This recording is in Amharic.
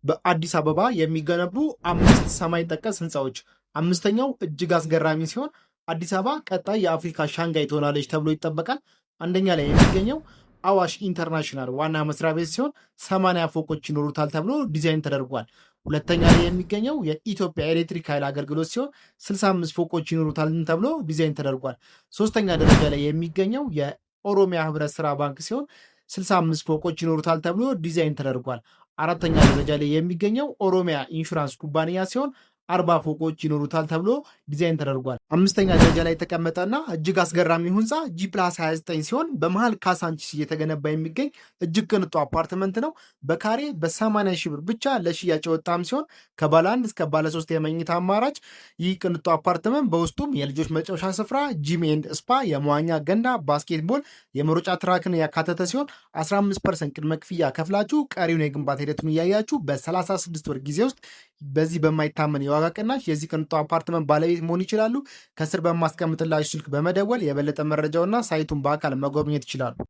በአዲስ አበባ የሚገነቡ አምስት ሰማይ ጠቀስ ህንፃዎች፣ አምስተኛው እጅግ አስገራሚ ሲሆን አዲስ አበባ ቀጣይ የአፍሪካ ሻንጋይ ትሆናለች ተብሎ ይጠበቃል። አንደኛ ላይ የሚገኘው አዋሽ ኢንተርናሽናል ዋና መስሪያ ቤት ሲሆን 80 ፎቆች ይኖሩታል ተብሎ ዲዛይን ተደርጓል። ሁለተኛ ላይ የሚገኘው የኢትዮጵያ ኤሌክትሪክ ኃይል አገልግሎት ሲሆን 65 ፎቆች ይኖሩታል ተብሎ ዲዛይን ተደርጓል። ሶስተኛ ደረጃ ላይ የሚገኘው የኦሮሚያ ህብረት ስራ ባንክ ሲሆን 65 ፎቆች ይኖሩታል ተብሎ ዲዛይን ተደርጓል። አራተኛ ደረጃ ላይ የሚገኘው ኦሮሚያ ኢንሹራንስ ኩባንያ ሲሆን 40 ፎቆች ይኖሩታል ተብሎ ዲዛይን ተደርጓል። አምስተኛ ደረጃ ላይ የተቀመጠና እጅግ አስገራሚ ህንፃ G+29 ሲሆን በመሀል ካሳንቺስ እየተገነባ የሚገኝ እጅግ ቅንጡ አፓርትመንት ነው። በካሬ በ80 ሺህ ብር ብቻ ለሽያጭ የወጣም ሲሆን ከባለ አንድ እስከ ባለ ሶስት የመኝታ አማራጭ። ይህ ቅንጡ አፓርትመንት በውስጡም የልጆች መጫወቻ ስፍራ፣ gym and spa፣ የመዋኛ ገንዳ፣ basketball፣ የመሮጫ track ን ያካተተ ሲሆን 15% ቅድመ ክፍያ ከፍላችሁ ቀሪውን የግንባታ ሂደቱን እያያችሁ በ36 ወር ጊዜ ውስጥ በዚህ በማይታመን የዋጋ ቅናሽ የዚህ ቅንጡ አፓርትመንት ባለቤት መሆን ይችላሉ። ከስር በማስቀምጥላችሁ ስልክ በመደወል የበለጠ መረጃውና site ኡን በአካል መጎብኘት ይችላሉ።